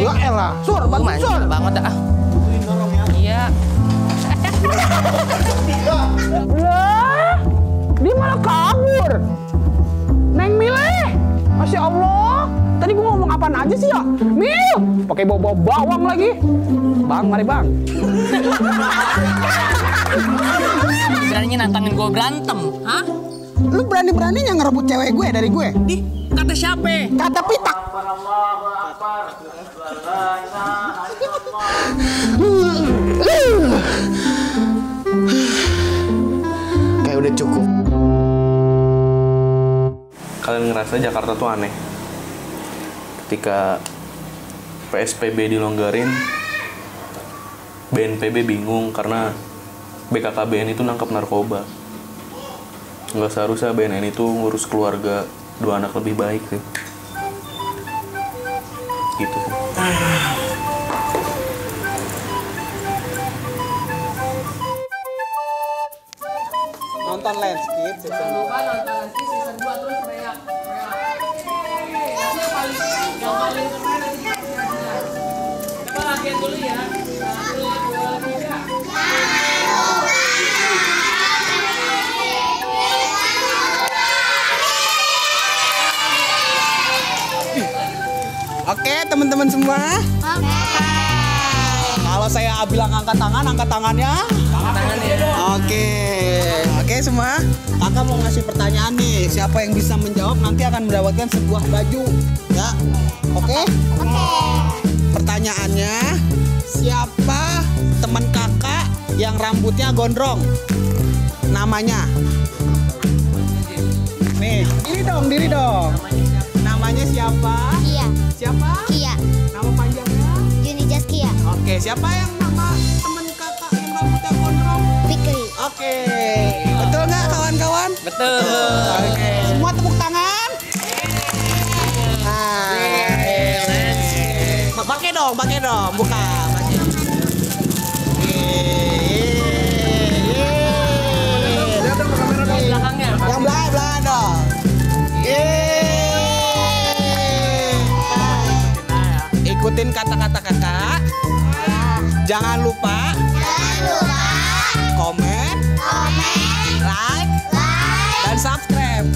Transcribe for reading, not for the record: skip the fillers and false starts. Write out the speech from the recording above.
Ya elah, Sur, bantu Sur. banget dah. Iya. Lah, dia malah kabur. Neng Milih, Masya Allah. Tadi gua ngomong apaan aja sih ya? Mil, pakai bawa bawang lagi. Bang, mari bang. Beraninya nantangin gue berantem, hah? Lu berani-beraninya ngerebut cewek gue dari gue? Di kata siapa? Kata Pitak. Kayak udah cukup. Kalian ngerasa Jakarta tuh aneh? Ketika PSBB dilonggarin, BNPB bingung karena BKKBN itu nangkep narkoba. Nggak seharusnya BNN itu ngurus keluarga 2 anak lebih baik sih. Gitu sih. Nonton Landscape season 2. Lupa nonton nanti season 2 terus reak. Yang paling keren nanti coba latihan dulu ya. 1, 2, 3. Oke, teman-teman semua. Kalau saya bilang angkat tangan, angkat tangannya. Oke, semua. Kakak mau ngasih pertanyaan nih. Siapa yang bisa menjawab nanti akan mendapatkan sebuah baju. Ya, oke? Pertanyaannya, siapa teman kakak yang rambutnya gondrong? Namanya? Nih, diri dong. Namanya siapa? Kia. Siapa? Kia. Nama panjangnya? Juni Jaskia. Oke, siapa yang nama teman kakak yang rambutnya gondrong? Fikri. Oke, betul nggak kawan-kawan? Betul. Oke, semua tepuk tangan. Pakai dong, buka. Belakangnya. Yang belakang dong. Ikutin kata-kata kakak. Jangan lupa komen, like, dan subscribe.